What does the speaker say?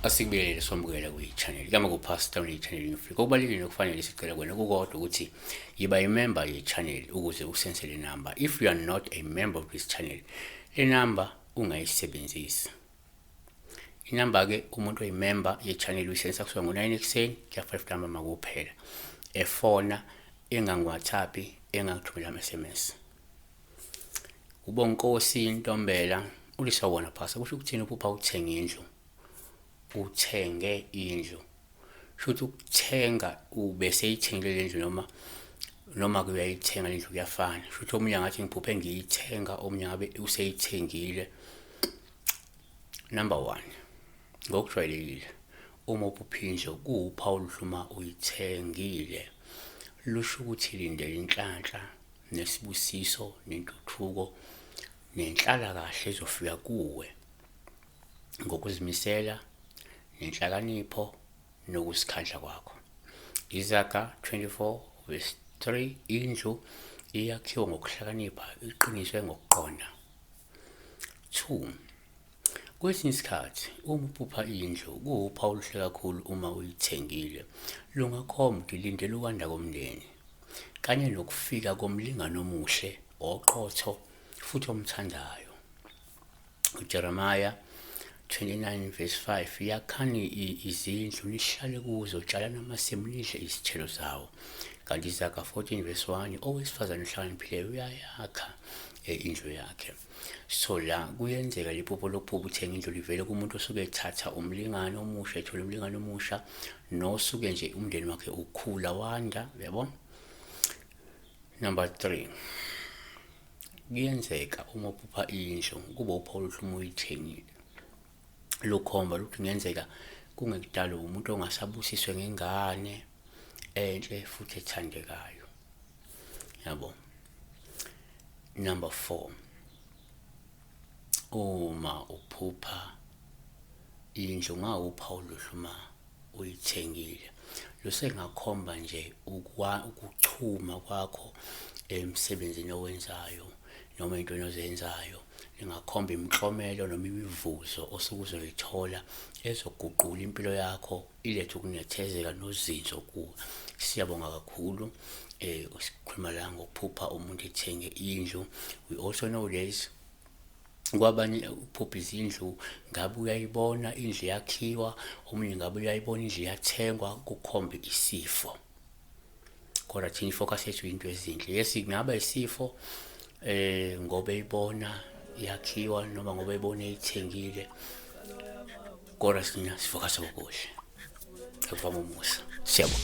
Asikubingelele somukele kwi-channel kama ku-pastor ne-channel ngifika okubalulekile nokufanele sicela kwena kukodwa ukuthi yiba i-member ye-channel ukuze usense le number. If you are not a member of this channel, le number ungayisebenzisi. Inamba-ke umuntu oyimember ye-channel uyisebenzisa kusuka ngo-9 ekuseni kuya 5 ntambama kuphela, efona, engangi-WhatsApp, engangithumela ama-SMS. UBonkosi Ntombela uthi sawubona phasa, kusho ukuthini uphupha uthenga indlu? Uthenge indlu, shuthi ukuthenga ubeseyithengile le ndlu noma kuyayithenga le ndlu kuyafana. Shuthi omunye angathi ngiphuphe ngiyithenga, omunye ngabe useyithengile. Number 1, ngokujwayelekile uma uphupha indlu kuwuphawu oluhle uma uyithengile, lusho ukuthi lindela inhlanhla nesibusiso nentuthuko nenhlalakahle ezofika kuwe ngokuzimisela nenhlakanipho nokuzikhandla kwakho. Izaga 24 verse 3, indlu iyakhiwa ngokuhlakanipha iqiniswe ngokuqonda. 2, kwesinye isikhathi uma uphupha indlu kuwuphawu oluhle kakhulu uma uyithengile, lungakhomba ukuthi lindela ukwanda komndeni kanye nokufika komlingani omuhle oqotho futhi omthandayo. UJeremiah 29 verse 5, yakhani izindlu nihlale kuzo, tshalani amasimu nidle izithelo zawo. Kanti Izaga 14 verse 1, owesifazane ohlakaniphileyo uyayakha indlu yakhe. So la kuyenzeka liphupho lokuphupha uthenga indlu livele kumuntu osuke ethatha umlingane omusha, ethola umlingane omusha, nosuke nje umndeni wakhe ukhula wanda, uyabona? Number 3, kuyenzeka uma uphupha indlu kube uphawu oluhle uma uyithengile, lukhomba ukuthi kungenzeka kungekudala umuntu ongasabusiswe ngengane enhle futhi ethandekayo, yabo. Number 4, uma uphupha indlu ngawuphawu oluhle uma uyithengile, lusengakhomba nje ukuchuma kwakho emsebenzini owenzayo noma ey'ntweni ozenzayo. Lingakhomba imiklomelo noma imivuzo osuke uzoyithola ezoguqula impilo yakho, ilethe ukunethezeka nozinzo kuwe. Siyabonga kakhulu. Sikhuluma la ngokuphupha umuntu ethenge indlu. We also know this, kwabanye uphupha izindlu ngabe uyayibona indlu yakhiwa, omunye ngabe uyayibona indlu yathengwa, kukhombe isifo. Kodwa thina ifocus yethu into ezinhle. Yes, kungaba isifo ngoba eyibona yakhiwa noma ngoba eyibona eyithengile, kodwa sina sifocus kokuhle. Akuvame umusa. Siyabonga.